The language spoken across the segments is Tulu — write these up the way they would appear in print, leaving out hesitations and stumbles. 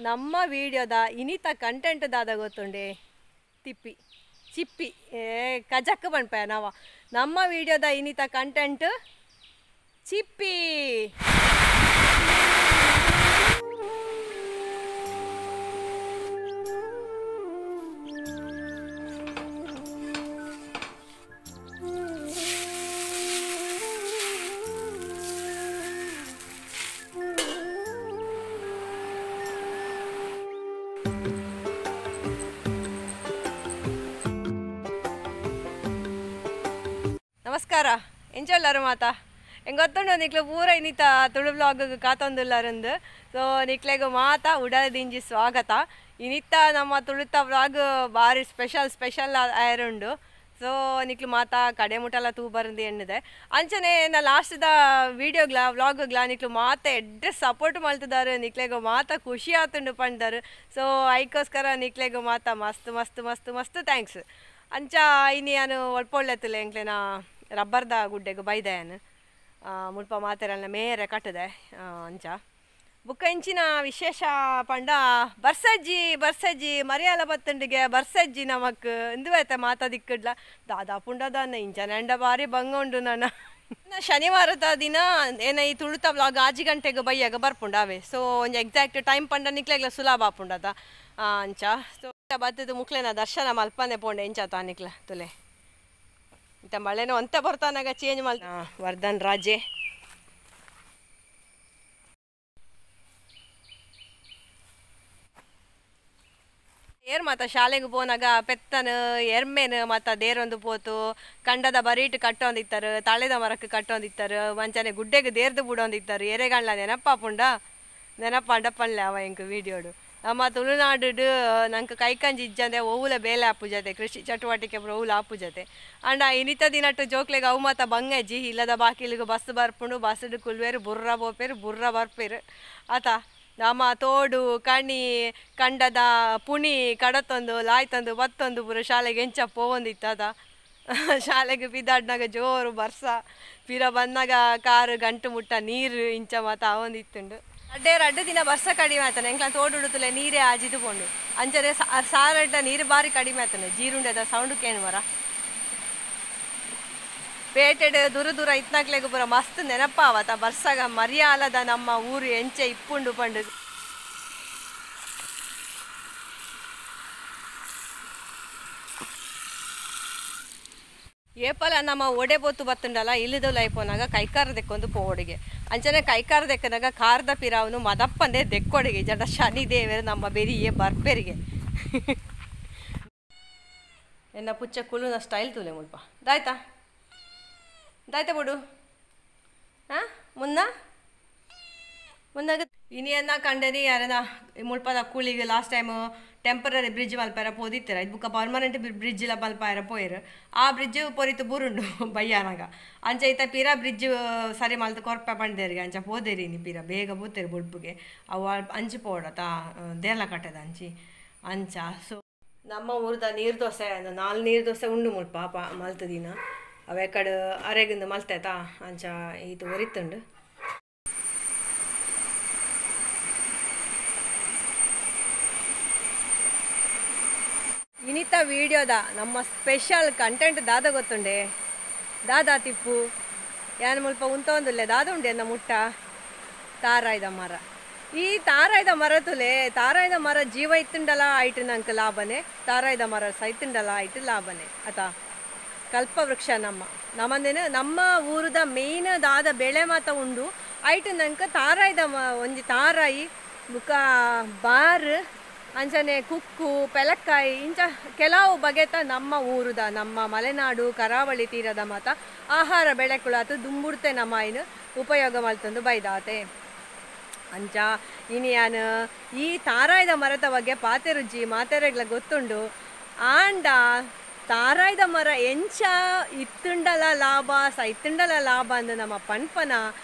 ನಮ್ಮ ವಿಡಿಯೋದ ಇನಿತ ಕಂಟೆಂಟ್ ದಾದ ಗೊತ್ತುಂಡೆ ತಿಪ್ಪಿ ಚಿಪ್ಪಿ ಏ ಕಜಕ್ ಪನ್ಪ ನಾವ ನಮ್ಮ ವಿಡಿಯೋದ ಇನಿತ ಕಂಟೆಂಟ್ ಚಿಪ್ಪಿ. ನಮಸ್ಕಾರ ಎಂಜೊಲ್ಲಾರು ಮಾತಾ ಎಂಗ್ ಗೊತ್ತುಂಡು ನಿಕ್ಲು ಪೂರ ಇನ್ನಿತ ತುಳು ಬ್ಲಾಗ್ ಕಾತೊಂದುಲ್ಲಾರಂದು. ಸೊ ನಿಕ್ಲೆಗ್ ಮಾತಾ ಉಡಲದಿಂಜಿ ಸ್ವಾಗತ. ಇನ್ನಿತ ನಮ್ಮ ತುಳುತ ಬ್ಲಾಗ್ ಬಾರಿ ಸ್ಪೆಷಲ್ ಸ್ಪೆಷಲ್ ಆಯರುಂಡು. ಸೊ ನಿಕ್ಲು ಮಾತಾ ಕಡೆ ಮುಟಲ ತೂ ಬರಂದು ಎಣ್ಣದೆ ಅಂಚನೆ ನಾ ಲಾಸ್ಟ್ದ ವೀಡಿಯೋಗ್ಲ ವ್ಲಾಗ್ಗ್ಲ ನಿಕ್ಲು ಮಾತಾ ಎಡ್ಡೆ ಸಪೋರ್ಟ್ ಮಲ್ತದಾರು, ನಿಕ್ಲೆಗ್ ಮಾತಾ ಖುಷಿ ಆತುಂಡು ಪಂಡಾರು. ಸೊ ಐಕೋಸ್ಕರ ನಿಕ್ಲೆಗ್ ಮಾತಾ ಮಸ್ತ್ ಮಸ್ತ್ ಮಸ್ತ್ ಮಸ್ತ್ thanks. ಅಂಚ ಇನಿ ಯಾನು ಒಳ್ಪೊಳ್ಳೆತ್ತುಲೆ ಎಂಕ್ಲೆನ ರಬ್ಬರ್ದ ಗುಡ್ಡೆಗ್ ಬೈದೆನು ಮುಲ್ಪ ಮಾತೆರಲ್ನ ಮೇರೆ ಕಟ್ಟದೆ. ಅಂಚ ಬುಕ್ಕ ಇಂಚಿನ ವಿಶೇಷ ಪಂಡ ಬರ್ಸಜ್ಜಿ ಬರ್ಸಜ್ಜಿ ಮರಿಯಾಲ ಬತ್ತಂಡಿಗೆ ಬರ್ಸಜ್ಜಿ ನಮಕ್ ಇಂದುವೈತೆ ಮಾತಾ ದಿಕ್ಕಡ್ಲ ದಾದಾ ಪುಂಡದಾನ ಇಂಚ ನೆಂಡ ಬಾರಿ ಬಂಗ ಉಂಡು. ನಾನು ಶನಿವಾರದ ದಿನ ಏನ ಈ ತುಳುತ ಬ್ಲಾಗ್ 5 ಗಂಟೆಗೆ ಬೈಯಾಗ ಬರ್ಪುಂಡ ಅವೇ. ಸೊ ಒಂಜಿ ಎಕ್ಸಾಕ್ಟ್ ಟೈಮ್ ಪಂಡ ನಿಕ್ಲೆಗ್ಲ ಸುಲಭ ಆಪುಂಡದ ಅಂಚ. ಸೊ ಬತ್ತದ ಮುಕ್ಲೆನ ದರ್ಶನ ಮಲ್ಪನೆ ಪೋಂಡೆ ಇಂಚ ತಾನಿಕ್ಲ ತುಲೆ ಇಂತ ಮಳೆನೋ ಅಂತ ಬರ್ತಾನಾಗ ಚೇಂಜ್ ಮಲ್ ವರ್ಧನ್ ರಾಜೆ. ಏರ್ ಮಾತ ಶಾಲೆಗೆ ಪೋನಾಗ ಪೆತ್ತನ ಎರ್ಮೆನ್ ಮಾತ ದೇರೊಂದು ಪೋತು ಕಂಡದ ಬರೀಟ್ ಕಟ್ಟೊಂದಿತ್ತಾರೆ, ತಾಳೆದ ಮರಕ್ಕೆ ಕಟ್ಟೊಂದಿತ್ತಾರೆ, ಮಂಚನೆ ಗುಡ್ಡೆಗೆ ದೇರ್ದು ಬಿಡೊಂದಿತ್ತಾರೆ. ಎರೆಗಣ್ಲ ನೆನಪಾಪುಂಡ ನೆನಪಾಂಡ ಪಲ್ಲೆ ಅವ ಎಂಕ್ ವೀಡಿಯೋಡು. ನಮ್ಮ ತುಳುನಾಡು ನಂಗೆ ಕೈಕಂಜಿ ಇಜ್ಜಂದೆ ಓವುಲ ಬೇಲೆ ಆಪುಜತೆ, ಕೃಷಿ ಚಟುವಟಿಕೆ ಓವುಲ ಆಪುಜತೆ. ಅಂಡ ಇನಿತ ದಿನಟ್ಟು ಜೋಕ್ಲೆಗ್ ಅವು ಮಾತ ಬಂಗಜ್ಜಿ ಇಲ್ಲದ ಬಾಕಿಲಿಗೆ ಬಸ್ ಬರ್ಪುಂಡು, ಬಸ್ಡು ಕುಲ್ವೇರು ಬುರ್ರ ಪೋಪೇರು ಬುರ್ರ ಬರ್ಪೇರು ಆತ. ನಮ್ಮ ತೋಡು ಕಣಿ ಕಂಡದ ಪುಣಿ ಕಡತೊಂದು ಲಾಯ್ತೊಂದು ಬತ್ತೊಂದು ಪೂರ ಶಾಲೆಗೆ ಎಂಚ ಪೋವೊಂದಿತ್ತದ. ಶಾಲೆಗೆ ಬಿದ್ದಾಡ್ನಾಗ ಜೋರು ಬರ್ಸ ಪಿರ ಬಂದಾಗ ಕಾರು ಗಂಟು ಮುಟ್ಟ ನೀರು ಇಂಚ ಮಾತ ಆವೊಂದಿತ್ತುಂಡು. ಅಡ್ಡೆ ರಡ್ಡು ದಿನ ಬರ್ಸ ಕಡಿಮೆ ಆಯ್ತಾನೆ ಎಂಕ್ಲ ತೋಡುಡುತ್ತಲೆ ನೀರೇ ಆಜಿದು ಪೋಂಡು. ಅಂಚನೆ ಸಾರಡ್ಡ ನೀರು ಬಾರಿ ಕಡಿಮೆ ಆಯ್ತಾನೆ ಜೀರುಂಡೆದ ಸೌಂಡ್ ಕೇನು ಮರ. ಪೇಟೆಡ್ ದೂರ ದೂರ ಇತ್ನಾಕ್ಲೆಗ್ ಪೂರ ಮಸ್ತ್ ನೆನಪಾವತ ಬರ್ಸಾಗ ಮರಿಯಾಲದ ನಮ್ಮ ಊರು ಎಂಚೆ ಇಪ್ಪುಂಡು ಪಂಡು. ಏಪಲ ನಮ್ಮ ಒಡೆ ಪೋತು ಬತ್ತುಂಡಲ್ಲ ಇಲ್ಲದ ಲೈಪೋನಾಗ ಕೈಕಾರ ದೆಕ್ಕೊಂದು ಪೋವಡಿಗೆ ಅಂಚನೆ ಕೈಕಾರ ದೆಕ್ಕನಾಗ ಖಾರದ ಪಿರಾವನು ಮದಪ್ಪಂದೆ ದೆಕ್ಕೊಡಿಗೆ ಜಡ ಶನಿ ದೇವರು ನಮ್ಮ ಬೆರಿಯೇ ಬರ್ಪೆರಿಗೆ. ಎನ್ನ ಪುಚ್ಚ ಕುಲುನ ಸ್ಟೈಲ್ ತುಲೆ ಮುಲ್ಪ ದಾಯ್ತಾ ದಾಯ್ತಾ ಬಿಡು ಹಾಂ ಮುನ್ನ ಮುನ್ನಾಗ ಇನಿಯನ್ನ ಕಂಡನಿ ಯಾರನ ಮುಲ್ಪದ ಕೂಲಿಗೆ ಲಾಸ್ಟ್ ಟೈಮ್ ಟೆಂಪರರಿ ಬ್ರಿಡ್ಜ್ ಮಲ್ಪಾರ ಪೋದಿತ್ತರ ಇದು ಬುಕ್ಕ ಪರ್ಮನೆಂಟ್ ಬ್ರಿಡ್ಜ್ ಇಲ್ಲ ಮಲ್ಪಾರ ಪೋಯಿರು. ಆ ಬ್ರಿಡ್ಜ್ ಪೊರಿತು ಬೂರುಂಡು ಬಯ್ಯಾನಾಗ ಅಂಚ ಈತ ಪಿರ ಬ್ರಿಡ್ಜ್ ಸರಿ ಮಲ್ತು ಕೊರ್ಪ ಪಂಡೇರಿಗೆ ಅಂಚ ಪೋದೇರಿ ಇನಿ ಪಿರ ಬೇಗ ಪೋತೇರಿ ಬೊಡ್ಪುಗೆ ಅವು ಅಂಚಿ ಪೋಡತ ದೇರ್ಲ ಕಟ್ಟದ ಅಂಚಿ ಅಂಚ. ಸೊ ನಮ್ಮ ಊರದ ನೀರು ದೋಸೆ 4 ನೀರು ದೋಸೆ ಉಂಡು ಮುಲ್ಪ ಪ ಮಲ್ತು ದಿನ ಅವೆ ಕಡೆ ಅರೆಗಿಂದ ಮಲ್ತೇತಾ ಅಂಚ ಈತ ಒರಿತುಂಡು. ಇನಿತ ವೀಡಿಯೋದ ನಮ್ಮ ಸ್ಪೆಷಲ್ ಕಂಟೆಂಟ್ ದಾದ ಗೊತ್ತುಂಡೆ ದಾದಾ ತಿಪ್ಪು ಯಾನ್ ಮುಲ್ಪ ಉಂತೊಂದುಲ್ಲೆ ದಾದ ಉಂಡೆ ಎನ್ನ ಮುಟ್ಟ ತಾರಾಯ್ದ ಮರ. ಈ ತಾರಾಯ್ದ ಮರ ತುಲೆ ತಾರಾಯ್ದ ಮರ ಜೀವ ಇತ್ತುಂಡಲ ಆಯ್ತು ನಂಗೆ ಲಾಭನೆ, ತಾರಾಯ್ದ ಮರ ಸೈತುಂಡಲ ಆಯ್ತು ಲಾಭನೆ ಅತ. ಕಲ್ಪವೃಕ್ಷ ನಮ್ಮ ನಮ್ಮಂದೇನು ನಮ್ಮ ಊರದ ಮೇಯ್ನ್ ದಾದ ಬೆಳೆ ಮಾತ ಉಂಡು ಆಯ್ತು ನಂಗೆ ತಾರಾಯ್ದ ಒಂಜಿ ತಾರಾಯಿ ಬುಕ್ಕ ಬಾರ್ ಅಂಚನೆ ಕುಕ್ಕು ಪೆಲಕ್ಕಾಯಿ ಇಂಚ ಕೆಲವು ಬಗೆತ ನಮ್ಮ ಊರುದ ನಮ್ಮ ಮಲೆನಾಡು ಕರಾವಳಿ ತೀರದ ಮಾತ ಆಹಾರ ಬೆಳೆಕುಳಾತು ದುಂಬುಡ್ತೆ ನಮ್ಮ ಇನ್ನು ಉಪಯೋಗ ಮಲ್ತೊಂದು ಬೈದಾತೆ. ಅಂಚ ಇನಿಯಾನು ಈ ತಾರಾಯ್ದ ಮರದ ಬಗ್ಗೆ ಪಾತೆ ರುಜಿ ಮಾತೆರೆಗ್ಲ ಗೊತ್ತುಂಡು. ಆಂಡ ತಾರಾಯ್ದ ಮರ ಎಂಚ ಇತ್ತುಂಡಲ ಲಾಭ ಸೈತುಂಡಲ ಲಾಭ ಅಂದ ನಮ್ಮ ಪನ್ಪನ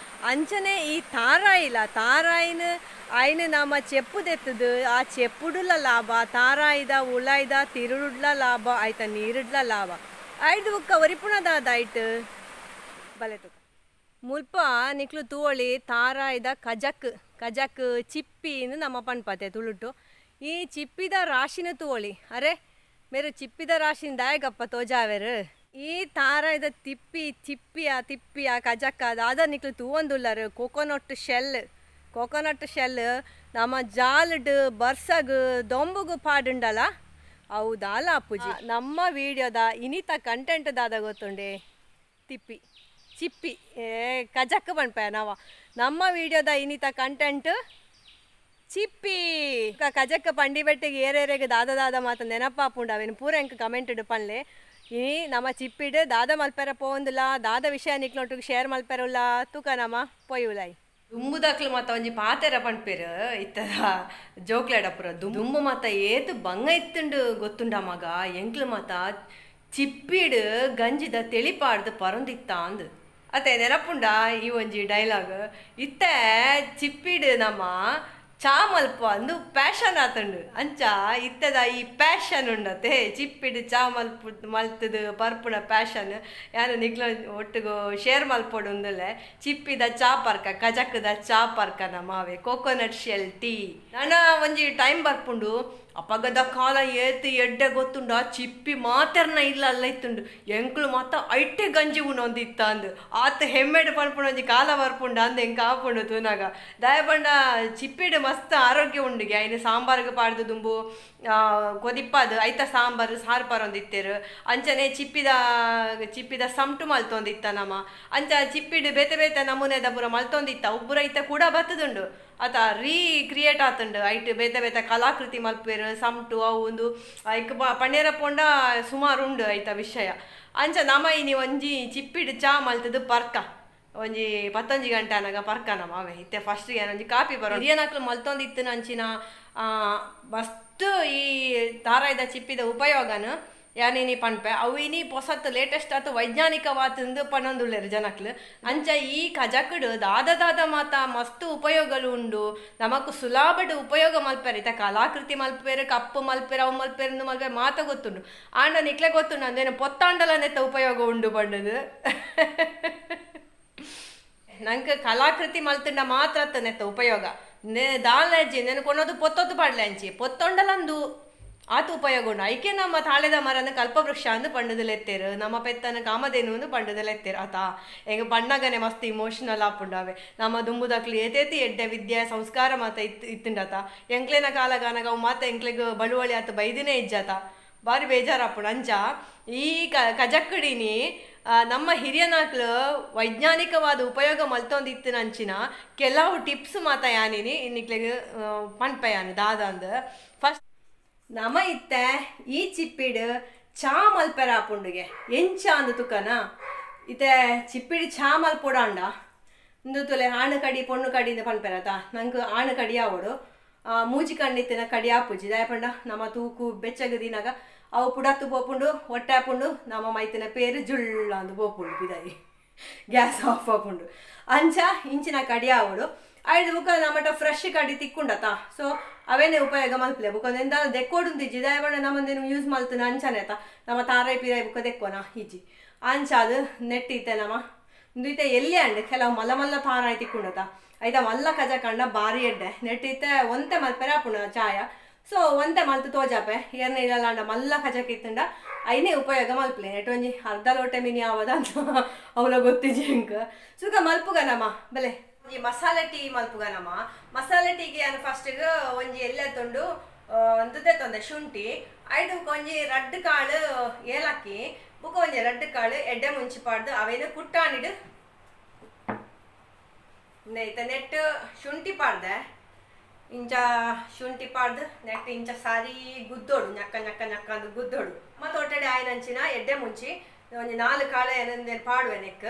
ಅಂಚನೆ ಈ ತಾರಾಯಿಲ ತಾರಾಯಿನ ಆಯ್ನ ನಮ್ಮ ಚೆಪ್ಪುದೆತ್ತದು ಆ ಚೆಪ್ಪುಡುಲ ಲಾಭ ತಾರಾಯ್ದ ಉಳಾಯ್ದ ತಿರುಡುಡ್ಲ ಲಾಭ ಆಯ್ತ ನೀರುಡ್ಲ ಲಾಭ ಆಯ್ದು ಬುಕ್ಕ ಒರಿಪುಣದಾದ ಆಯ್ತು ಬಲೆ ತುಕ. ಮುಲ್ಪ ನಿಕ್ಲು ತೂವೊಳಿ ತಾರಾಯಿದ ಕಜಕ್ ಕಜಕ್ ಚಿಪ್ಪಿ ನಮ್ಮ ಪನ್ಪತೆ ತುಳುಟು. ಈ ಚಿಪ್ಪಿದ ರಾಶಿನ ತೂವೊಳಿ. ಅರೆ ಮೇರು ಚಿಪ್ಪಿದ ರಾಶಿನ ದಾಯಗಪ್ಪ ತೋಜಾವೆರು. ಈ ತಾರಾಯಿದ ತಿಪ್ಪಿ ಚಿಪ್ಪಿಯ ತಿಪ್ಪಿಯ ಕಜಕ್ಕ ದಾದ ನಿಕ್ಲು ತೂವೊಂದುಲ್ಲರು. ಕೋಕೋನಟ್ ಶೆಲ್, ಕೋಕೋನಟ್ ಶೆಲ್ ನಮ್ಮ ಜಾಲಡ್ ಬರ್ಸಗ್ ದೊಂಬುಗು ಪಾಡುಂಡಲ ಅವು ದಾಲ ಅಪ್ಪುಜಿ. ನಮ್ಮ ವಿಡಿಯೋದ ಇನಿತ ಕಂಟೆಂಟ್ ದಾದ ಗೊತ್ತುಂಡೆ, ತಿಪ್ಪಿ ಚಿಪ್ಪಿ ಏ ಕಜಕ್ ಪನ್ಪ ನಾವ. ನಮ್ಮ ವಿಡಿಯೋದ ಇನಿತ ಕಂಟೆಂಟ್ ಚಿಪ್ಪಿ ಕಜಕ್ಕ ಪಂಡಿಬೆಟ್ಟಿಗೆ ಏರೇರೆಗೆ ದಾದ ದಾದ ಮಾತ ನೆನಪಾಪುಂಡು ಅವೇನು ಪೂರ ಎಂಕ್ ಕಮೆಂಟ್ ಪನ್ಲೆ. ಇನಿ ನಮ್ಮ ಚಿಪ್ಪಿಡ್ ದಾದ ಮಲ್ಪೆರ ಪೋವೊಂದುಲ್ಲ, ದಾದ ವಿಷಯ ನಿಕ್ಲೊಟ್ಟಿಗೆ ಶೇರ್ ಮಲ್ಪೆರುಲ್ಲ ತೂಕ ನಮ್ಮ ಪೊಯ್ಯುಲಾಯ್. ದುಂಬುದಾಕ್ಲು ಮಾತ ಒಂಜಿ ಪಾತೆರ ಪನ್ಪೆರು ಇತ್ತದ ಜೋಕ್ಲೆಡಪುರ. ದುಂಬು ಮಾತ ಏತ್ ಬಂಗ ಇತ್ತುಂಡು ಗೊತ್ತುಂಡ ಮಗ. ಎಂಕ್ಲು ಮಾತ ಚಿಪ್ಪಿಡ್ ಗಂಜಿದ ತೆಳಿಪಾಡ್ದು ಪರೊಂದಿತ್ತ ಅಂದ್ ಅತ್ತೆ ನೆನಪುಂಡ ಈ ಒಂಜಿ ಡೈಲಾಗ್. ಇತ್ತೆ ಚಿಪ್ಪಿಡ್ ನಮ್ಮ ಚಾ ಮಲ್ಪ ಅಂದು ಪ್ಯಾಷನ್ ಆತುಂಡು. ಅಂಚ ಇತ್ತದ ಈ ಪ್ಯಾಷನ್ ಉಂಡತೆ ಚಿಪ್ಪಿಡ್ ಚಾ ಮಲ್ಪ ಮಲ್ತದು ಪರ್ಪುನ ಪ್ಯಾಷನ್ ಯಾನು ನಿಕ್ಲ ಒಟ್ಟಿಗೂ ಶೇರ್ ಮಲ್ಪೊಡು ಉಂದುಲೆ. ಚಿಪ್ಪಿದ ಚಾ ಪರ್ಕ ಕಜಕದ ಚಾ ಪರ್ಕ ನಮಾವೆ ಕೋಕೋನಟ್ ಶೆಲ್ ಟೀ. ನನ ಒಂಜಿ ಟೈಮ್ ಬರ್ಪುಂಡು ಅಪಗದ ಕಾಲ ಏತ್ ಎಡ್ಡೆ ಗೊತ್ತುಂಡ ಚಿಪ್ಪಿ ಮಾತೆರ್ನ ಇಲ್ಲ ಅಲ್ಲ ಇತ್ತುಂಡು. ಎಂಕ್ಲು ಮಾತ ಐಟೆ ಗಂಜಿ ಉಣೊಂದಿತ್ತ ಅಂದು ಆತ ಹೆಮ್ಮೆಡ್ ಪನ್ಪುಂಡು ಒಂಜಿ ಕಾಲ ಬರ್ಪುಂಡು ಅಂದ್ ಎಂಕ್ ಆಪುಂಡು ತೂನಾಗ. ದಾಯಪಂಡ ಚಿಪ್ಪಿಡ್ ಮಸ್ತ್ ಆರೋಗ್ಯ ಉಂಡುಗೆ. ಐನು ಸಾಂಬಾರ್ಗ್ ಪಾಡ್ದು ದುಂಬು ಕೊದಿಪ್ಪಾದು ಐತ ಸಾಂಬಾರು ಸಾರು ಪರೊಂದಿತ್ತೆರು. ಅಂಚನೆ ಚಿಪ್ಪಿದ ಚಿಪ್ಪಿದ ಸಮ್ಟು ಮಲ್ತೊಂದಿತ್ತ ನಮ. ಅಂಚ ಚಿಪ್ಪಿಡ್ ಬೇತೆ ಬೇತೆ ನಮೂನೆದ ಪೂರ ಮಲ್ತೊಂದಿತ್ತ. ಉಬ್ಬುರ ಐತ ಕೂಡ ಬತ್ತದುಂಡು ಅತ ರೀಕ್ರಿಯೇಟ್ ಆತುಂಡು. ಐಟ್ ಬೇತೆ ಬೇತೆ ಕಲಾಕೃತಿ ಮಲ್ಪೇರು ಸಮ್ಟು ಅವು ಒಂದು ಐಕ್ ಪಣ್ಣೇರ ಪೋಂಡ ಸುಮಾರು ಉಂಡು ಐತ ವಿಷಯ. ಅಂಚ ನಮ ಇನಿ ಒಂಜಿ ಚಿಪ್ಪಿಡ್ ಚಾ ಮಲ್ತದು ಪರ್ಕ ಒಂಜಿ 11 ಗಂಟೆ ಅನಾಗ ಪರ್ಕ ನಮ ಅವೇ. ಇತ್ತೆ ಫಸ್ಟ್ ಒಂಜಿ ಕಾಪಿ ಬರೋ ಹಿರಿಯನಕ್ಲು ಮಲ್ತೊಂದಿತ್ತು ಅಂಚಿನ ಮಸ್ತ್ ಈ ತಾರಾಯಿದ ಚಿಪ್ಪಿದ ಉಪಯೋಗನು ಯಾನಿನಿ ಪನ್ಪೆ. ಅವು ಇನಿ ಪೊಸತ್ ಲೇಟೆಸ್ಟ್ ಆತು ವೈಜ್ಞಾನಿಕವಾತಂದು ಪನೊಂದುಲ್ಲೆರ್ ಜನಕ್ಲು. ಅಂಚ ಈ ಕಜಕಡು ದಾದ ದಾದ ಮಾತ ಮಸ್ತ್ ಉಪಯೋಗಲು ಉಂಡು. ನಮಕ್ ಸುಲಭಡ್ ಉಪಯೋಗ ಮಲ್ಪೆರ್. ಇತ್ತ ಕಲಾಕೃತಿ ಮಲ್ಪೆರ್, ಕಪ್ಪು ಮಲ್ಪೆರ್, ಅವು ಮಲ್ಪೆರ್ ಇಂದು ಮಲ್ಪೆರ್ ಮಾತ ಗೊತ್ತುಂಡು. ಆಂಡ ನಿಕ್ಲೆ ಗೊತ್ತುಂಡು ಅಂದೇನು ಪೊತ್ತಾಂಡಲ ನೆತ್ತ ಉಪಯೋಗ ಉಂಡು ಪಂಡದು. ನಂಗೆ ಕಲಾಕೃತಿ ಮಲ್ತುಂಡ ಮಾತ್ರ ನೆತ್ತ ಉಪಯೋಗ ದಾಲಜ್ಜಿ ನೆನ ಕೊನೋದು ಪೊತ್ತೊತ್ತು ಪಾಡ್ಲೆ ಅಂಚಿ ಪೊತ್ತೊಂಡಲಂದು ಆತ ಉಪಯೋಗ ಉಂಡು. ಐಕೆ ನಮ್ಮ ತಾಳೆದ ಮರನ ಕಲ್ಪವೃಕ್ಷ ಅಂದು ಪಂಡದಲೆತ್ತೇರು, ನಮ್ಮ ಪೆತ್ತನ ಕಾಮಧೇನು ಅಂದು ಪಂಡದಲೆತ್ತೇರು. ಆತ ಹೆಂಗ ಪಣ್ಣಗನೆ ಮಸ್ತ್ ಇಮೋಷನಲ್ ಆಪುಂಡಾವೆ. ನಮ್ಮ ದುಂಬುದಕ್ಲು ಏತೇತಿ ಎಡ್ಡೆ ವಿದ್ಯೆ ಸಂಸ್ಕಾರ ಮಾತ ಇತ್ತು ಇತ್ತುಂಡಾತ. ಎಂಕ್ಲೆನ ಕಾಲಗಾನಗ ಅವು ಮಾತ ಎಂಕ್ಲೆಗ್ ಬಳುವಳಿ ಆತ ಬೈದಿನೇ ಇಜ್ಜಾತ ಬಾರಿ ಬೇಜಾರಾಪುಂಡು. ಅಂಚ ಈ ಕಜಕ್ಕಡಿನಿ ನಮ್ಮ ಹಿರಿಯನಾಕ್ಲು ವೈಜ್ಞಾನಿಕವಾದ ಉಪಯೋಗ ಮಲ್ತೊಂದಿತ್ತಿನ ಅಂಚಿನ ಕೆಲವು ಟಿಪ್ಸ್ ಮಾತ ಯಾನಿನಿ ಇನ್ನಿಕ್ಲೆಗ್ ಪನ್ಪೆ ಯಾನು ದಾದ ಅಂದ್. ಫಸ್ಟ್ ನಮ ಇತ್ತೆ ಈ ಚಿಪ್ಪಿಡ್ ಚಾ ಮಲ್ಪೆರ ಆಪುಂಡುಗೆ ಎಂಚ ಅಂದು ತುಕನ. ಇತ್ತೆ ಚಿಪ್ಪಿಡ್ ಚಾ ಮಲ್ಪೊಡಾಂಡ ಇಂದು ತುಲೆ ಆಣು ಕಡಿ ಪೊಣ್ಣು ಕಡಿಂದ ಪನ್ಪೆರತ. ನಂಗೆ ಆಣು ಕಡಿ ಆವಡು ಮೂಜಿ ಕಣ್ಣಿತ್ತಿನ ಕಡಿ ಆಪುಜಿ. ದಾಯಪಂಡ ನಮ್ಮ ತೂಕು ಬೆಚ್ಚಗ ದಿನಾಗ ಅವು ಪುಡತ್ತು ಪೋಪುಂಡು ಹೊಟ್ಟೆ ಆಪುಂಡು ನಮ್ಮ ಮೈತಿನ ಪೇರು ಜುಳ್ಳ ಅಂದು ಪೋಪುಂಡು ಬಿದಾಯಿ ಗ್ಯಾಸ್ ಆಫ್ ಆಪುಂಡು. ಅಂಚ ಇಂಚಿನ ಕಡಿ ಆವಡು. ಐದು ಬುಕ್ಕ ನಮ್ಮಟ ಫ್ರೆಶ್ ಕಡಿ ತಿಕ್ಕೊಂಡತ. ಸೊ ಅವೇನೇ ಉಪಯೋಗ ಮಲ್ಪಲೆ ಬುಕ್ಕ ಎಂದ ದೆಕ್ಕೋಡುಂದಿಜ್ಜಿ. ದಯಪಂಡ ನಮ್ಮಂದೇನು ಯೂಸ್ ಮಲ್ತನ ಅಂಚನೆ ಆತ ನಮ್ಮ ತಾರೈ ಪಿರೈ ಬುಕ್ಕ ದೆಕ್ಕೋನ ಇಜ್ಜಿ. ಅಂಚ ಅದು ನೆಟ್ಟಿತ್ತೆ ನಮ್ಮ ಇಂದು ಎಲ್ಲಿ ಅಂಡ್ ಕೆಲವು ಮಲ್ಲ ಮಲ್ಲ ತಾರಾಯಿ ತಿಕ್ಕೊಂಡತ. ಐತ ಮಲ್ಲ ಕಜ ಕಂಡ ಬಾರಿ ಎಡ್ಡೆ ನೆಟ್ಟಿತ್ತೆ ಒಂತೆ ಮಲ್ಪೆರ ಆಪುಂಡು ಚಾಯ. ಸೊ ಒಂತೆ ಮಲ್ತು ತೋಜಾಪೆ ಏರ್ನ ಇಲ್ಲಂಡ ಮಲ್ಲ ಕಜಕ್ ಇತ್ತುಂಡ ಐನೇ ಉಪಯೋಗ ಮಲ್ಪಲೆ. ನೆಟ್ ಒಂಜಿ ಅರ್ಧ ಲೋಟೆ ಮಿನಿ ಆವದ ಅಂತ ಅವಲ ಗೊತ್ತಿಜ್ಜಿ ಎಂಕ್. ಸುಖ ಮಲ್ಪುಗ ನಮ್ಮ ಬಲೆ ಈ ಮಸಾಲೆ ಟೀ ಮಲ್ಪುಗ ನಮ್ಮ. ಮಸಾಲೆ ಟೀಗೆ ನಾನು ಫಸ್ಟ್ಗೆ ಒಂಜಿ ಎಲ್ಲೆ ತುಂಡು ಒಂದುದೇ ತೊಂದೆ ಶುಂಠಿ ಐದು ಒಂಜಿ ರಡ್ಡು ಕಾಳು ಏಲಕ್ಕಿ ಬುಕ್ಕ ಒಂಜಿ ರಡ್ಡು ಕಾಳು ಎಡ್ಡೆ ಮುಂಚಿ ಪಾಡ್ದು ಅವೇನು ಕುಟ್ಟಾಣಿಡು ನೆಟ್ಟು ಶುಂಠಿ ಪಾಡ್ದೆ ಇಂಚ ಶುಂಠಿ ಪಾಡ್ದು ನೆಟ್ಟು ಇಂಚ ಸಾರಿ ಗುದ್ದೋಡು ನಕ್ಕ ನಕ್ಕ ನಕ್ಕ ಅಂದು ಗುದ್ದೋಡು. ಮತ್ತು ಒಟ್ಟಡೆ ಆಯ್ನಂಚಿನ ಎಡ್ಡೆ ಮುಂಚಿ ಒಂಜಿ 4 ಕಾಳು ಏನಂದೇನು ಪಾಡುವೆ ನೆಕ್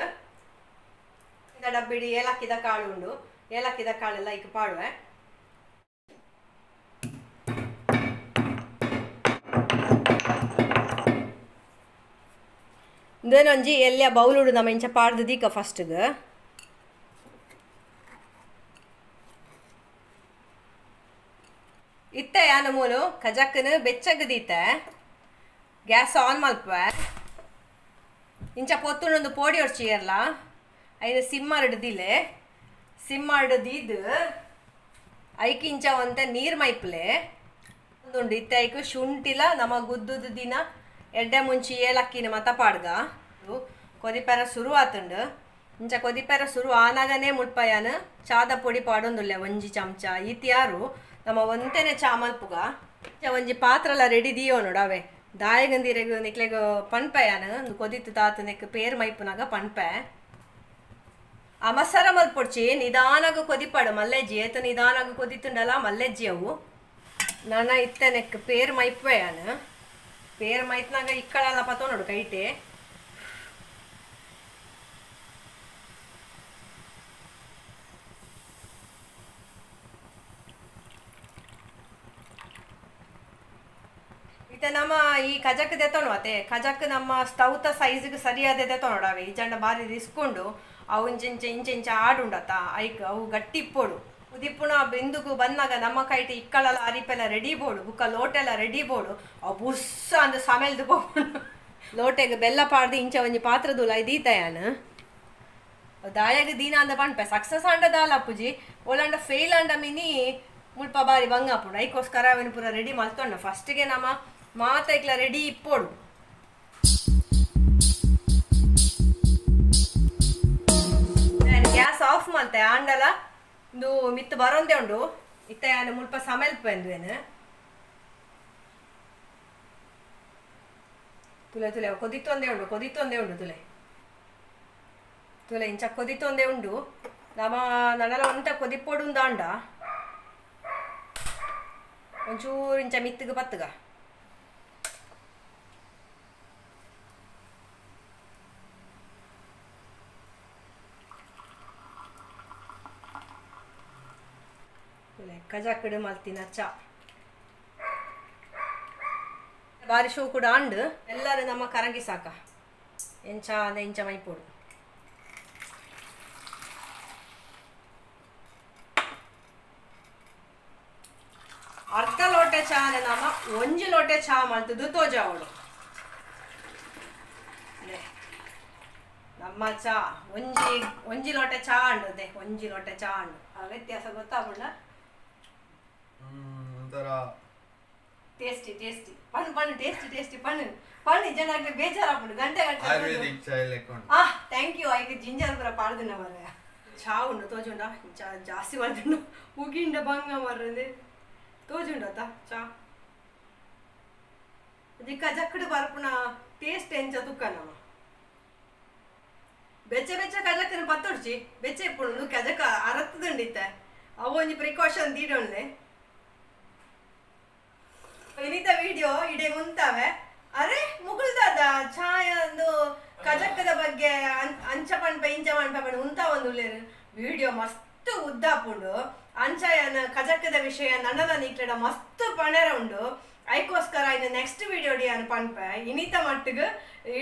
ಡಬ್ಬಿಡಿ ಏಲಕ್ಕಿದ ಕಾಳು ಉಂಡು ಏಲಕ್ಕಿದ ಕಾಳೆಲ್ಲ ಈಗ ಪಾಡುವೆ. ಇಂದೇನೊಂಜಿ ಎಲ್ಲ ಬೌಲುಡು ನಮ್ಮ ಇಂಚ ಪಾಡ್ದು ದೀಕ ಫಸ್ಟ್ಗೆ. ಇತ್ತೆ ಯಾನ ಮೂಲು ಕಜಕ್ಕನ ಬೆಚ್ಚಗ ದೀತೆ ಗ್ಯಾಸ್ ಆನ್ ಮಲ್ಪುವೆ. ಇಂಚ ಪೊತ್ತುಂಡೊಂದು ಪೋಡಿ ಒಡ್ಚಿ ಇರ್ಲ ಐನ ಸಿಮ್ಮರ್ಡ್ದಿಲೆ ಸಿಮ್ಮರ್ಡ್ದಿದ್ದು ಐಕಿಂಚ ಒಂತೆ ನೀರು ಮೈಪ್ಲೆ ಉಂಡು ಇತ್ತೆ ಐಕು ಶುಂಠಿಲ ನಮ್ಮ ಗುದ್ದುದು ದಿನ ಎಡ್ಡೆ ಮುಂಚಿ ಏಲಕ್ಕಿನ ಮತ ಪಾಡ್ಗ ಕೊದಿಪೆರ ಶುರು ಆತುಂಡು ಇಂಚ ಕೊದಿಪೆರ ಶುರು ಆನಾಗನೇ ಮುಳ್ಪಯಾನ ಚಾದ ಪೊಡಿ ಪಾಡೊಂದುಲ್ಲೆ ಒಂಜಿ ಚಮಚ ಇತ್ಯಾರು ನಮ್ಮ ಒಂತೆನೆ ಚಾ ಮಲ್ಪುಗ ಒಂಜಿ ಪಾತ್ರಲ ರೆಡಿ ದಿಯೋ ನೋಡು ಅವೇ ದಾಯಗಂದಿರೆಗ್ ನಿಕ್ಲೆಗ್ ಪನ್ಪಯಾನ ಕೊದಿತ್ತು ತಾತು ನೆಕ್ ಪೇರ್ ಮೈಪುನಾಗ ಪನ್ಪೆ ಅಮಸರ ಮಲ್ಪೊಡ್ಚಿ ನಿಧಾನಾಗ ಕೊದಿಪಾಡು ಮಲ್ಲೆಜ್ಜಿ ಏತ ನಿಧಾನಾಗ ಕೊದಿತ್ತುಂಡಲ ಮಲ್ಲೆಜ್ಜಿ ಅವು ನಾನ ಇತ್ತೆ ನೆಕ್ ಪೇರ್ ಮೈಪುವೆಯಾನ ಪೇರ್ ಮೈತ್ನಾಗ ಇಕ್ಕಳಲ್ಲ ಪತೋ ನೋಡು ಕೈಟೆ ಇತ್ತೆ ನಮ್ಮ ಈ ಕಜಕ್ ದೆತ್ತೋಣ ಅತ್ತೆ ಕಜಕ್ ನಮ್ಮ ಸ್ಟೌತ ಸೈಜ್ಗೆ ಸರಿಯಾದ ದೆತ್ತೋಣವೇ ಈ ಜಂಡ ಬಾರಿ ರಿಸ್ಕೊಂಡು ಅವು ಇಂಚ ಇಂಚ ಇಂಚ ಆಡುಂಡತ್ತ ಐಕ್ ಅವು ಗಟ್ಟಿ ಇಪ್ಪೋಡು ಉದಿಪ್ಪುಣ ಬೆಂದುಗು ಬಂದಾಗ ನಮ್ಮ ಕೈಟ್ ಇಕ್ಕಳೆಲ್ಲ ಅರಿಪೆಲ್ಲ ರೆಡಿ ಬೋಡು ಬುಕ್ಕ ಲೋಟೆಲ್ಲ ರೆಡಿ ಬೋಡು ಅವು ಬುಸ್ಸ ಅಂದ ಸಮೇಲ್ದು ಹೋಗ್ಬೋದು ಲೋಟೆಗೆ ಬೆಲ್ಲ ಪಾಡ್ದು ಇಂಚ ಒಂಜಿ ಪಾತ್ರದುಲ ಇದೀತಯಾನ ದಾಯಾಗ ದೀನ ಅಂದ ಪನ್ಪೆ ಸಕ್ಸಸ್ ಅಂಡ ದಾಲ ಅಪ್ಪುಜಿ ಓಲಾಂಡ ಫೇಲ್ ಅಂಡ ಮಿನಿ ಮುಲ್ಪ ಬಾರಿ ಬಂಗ ಅಪ್ಪುಂಡು ಐಕೋಸ್ಕರ ಅವನು ಪೂರ ರೆಡಿ ಮಲ್ತೊಂಡ ಫಸ್ಟ್ಗೆ ನಮ್ಮ ಮಾತೈಕ್ಲ ರೆಡಿ ಇಪ್ಪೋಡು ಗ್ಯಾಸ್ ಆಫ್ ಮಲ್ತೆ ಆಂಡಲ ಇಂದು ಮಿತ್ತು ಬರೋಂದೇ ಉಂಡು ಇತ್ತೆ ಯಾನು ಮುಲ್ಪ ಸಮೆಲ್ಪ ಏನು ತುಲೆ ತುಲೆ ಕೊದಿತ್ತೊಂದೇ ಉಂಡು ಕೊದಿತ್ತೊಂದೇ ಉಂಡು ತುಲೆ ತುಲೆ ಇಂಚ ಕೊದಿತ್ತೊಂದೇ ಉಂಡು ನಮ್ಮ ನಡಲ ಒಂಟ ಕೊದಿಪ್ಪೊಡು ಅಂಡ ಒಂಚೂರು ಇಂಚ ಮಿತ್ತಿಗೆ ಪತ್ತುಗ ಕಜಾಕಡು ಮಲ್ತಿನ ಚಾ ಬಾರಿ ಶೋ ಕೂಡ ಅಂಡು ಎಲ್ಲರೂ ನಮ್ಮ ಕರಂಗಿ ಸಾಕ ಎಂಚ ಅಂದ ಇಂಚ ಮೈಪೋಡು ಅರ್ಧ ಲೋಟೆ ಚಾ ನಮ್ಮ ಒಂಜಿ ಲೋಟೆ ಚಾ ಮಲ್ತದ್ದು ತೋಜಾವಳು ನಮ್ಮ ಚಾ ಒಂಜಿ ಒಂಜಿ ಲೋಟೆ ಚಾ ಅಂಡುದೆ ಒಂಜಿ ಲೋಟೆ ಚಾ ಅಂಡು ಆ ವ್ಯತ್ಯಾಸ ಗೊತ್ತಾಗುಣ ಟೇಸ್ಟಿ ಟೇಸ್ಟಿ ಪಣ್ಣು ಪಣ್ಣು ಟೇಸ್ಟಿ ಟೇಸ್ಟಿ ಪಣ್ಣು ಪಣ್ಣು ಜನ ಬೇಜಾರಾಪುಂಡು ಗಂಟೆ ಗಂಟೆ ಆಯುರ್ವೇದಿಕ್ ಚಾಯ್ ಲೆಕ್ಕೊಂಡು ಆ thank you ಐಕ್ ಜಿಂಜರ್ ಪೂರ ಪಾಡ್ದಿನ ಮರ್ರೆ ಚಾ ಉಂಡು ತೋಜುಂಡ ಚಾ ಜಾಸ್ತಿ ಮಾಡ್ದುಂಡು ಉಗಿಂಡ ಬಂಗ ಮರ್ರೆ ತೋಜುಂಡತ ಚಾ ದಿಕ್ಕ ಜಕ್ಕಡು ಬರ್ಪುನ ಟೇಸ್ಟ್ ಎಂಚ ತುಕ್ಕ ನಮ್ಮ ಬೆಚ್ಚ ಬೆಚ್ಚ ಕಜಕ್ಕನ ಪತ್ತೊಡ್ಚಿ ಬೆಚ್ಚ ಇಪ್ಪುಂಡು ಕಜಕ ಅರತ್ತದುಂಡಿತ್ತೆ ಅವು ಒಂಜಿ ಪ್ರಿಕಾಷನ್ ದೀಡೊಳ್ಳೆ ಇನ್ನಿತ ವಿಡಿಯೋ ಇಡೇ ಮುಂತಾವೆ ಅರೆ ಮುಗುಳ್ದಾದ ಛಾಯ ಒಂದು ಕಜಕ್ಕದ ಬಗ್ಗೆ ಅಂಚ ಪಣ್ಪ ಇಂಚ ಪಣ್ಪ ಪಣ ಉಂತ ಒಂದು ವಿಡಿಯೋ ಮಸ್ತ್ ಉದ್ದಾಪುಂಡು ಅಂಚಯನ ಕಜಕ್ಕದ ವಿಷಯ ನನ್ನದ ನೀಕ್ಲೆಡ ಮಸ್ತ್ ಪಣೆರ ಉಂಡು ಐಕೋಸ್ಕರ ಇನ್ನು ನೆಕ್ಸ್ಟ್ ವಿಡಿಯೋ ಡಿ ಅನ್ ಪಣ್ಪೆ ಇನ್ನಿತ ಮಟ್ಟಿಗೆ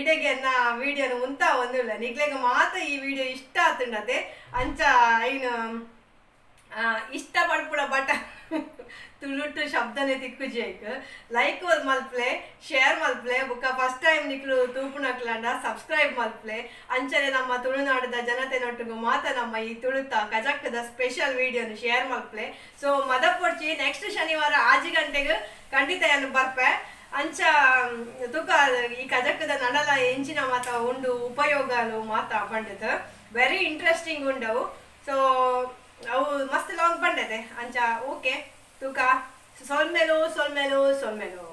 ಇಡೆಗೆ ನಾ ವಿಡಿಯೋನ ಉಂತ ಒಂದಿಲ್ಲ ನಿಕ್ಲೆಗ ಮಾತ್ರ ಈ ವಿಡಿಯೋ ಇಷ್ಟ ಆತುಂಡತೆ ಅಂಚ ಐನು ಇಷ್ಟ ಪಡ್ಪುಡ ಬಟ ತುಳುಟು ಶಬ್ದನೆ ತಿಕ್ಕುಜೇಕ್ ಲೈಕ್ ಮಲ್ಪ್ಲೆ ಶೇರ್ ಮಲ್ಪ್ಲೆ ಬುಕ್ಕ ಫಸ್ಟ್ ಟೈಮ್ ನಿಕ್ಲು ತೂಪುನಕ್ಲಂಡ ಸಬ್ಸ್ಕ್ರೈಬ್ ಮಲ್ಪ್ಲೆ ಅಂಚನೆ ನಮ್ಮ ತುಳುನಾಡದ ಜನತೆ ನೊಟ್ಟಿಗೂ ಮಾತ ನಮ್ಮ ಈ ತುಳುತ ಕಜಕ್ಕದ ಸ್ಪೆಷಲ್ ವಿಡಿಯೋನು ಶೇರ್ ಮಲ್ಪ್ಲೆ. ಸೊ ಮದಪೊಡ್ಚಿ ನೆಕ್ಸ್ಟ್ ಶನಿವಾರ 6 ಗಂಟೆಗೆ ಖಂಡಿತ ಏನು ಬರ್ಪೆ. ಅಂಚ ತುಕ ಈ ಕಜಕ್ಕದ ನಡಲ ಎಂಚಿನ ಮಾತ ಉಂಡು ಉಪಯೋಗಲು ಮಾತ ಪಂಡಿತ ವೆರಿ ಇಂಟ್ರೆಸ್ಟಿಂಗ್ ಉಂಡವು. ಸೊ ಅವು ಮಸ್ತ್ ಲಾಂಗ್ ಬಂಡದೆ ಅಂಚ ಓಕೆ ತುಕ ಸೊಲ್ಮೆಲು ಸೊಲ್ಮೆಲು ಸೊಲ್ಮೆಲು.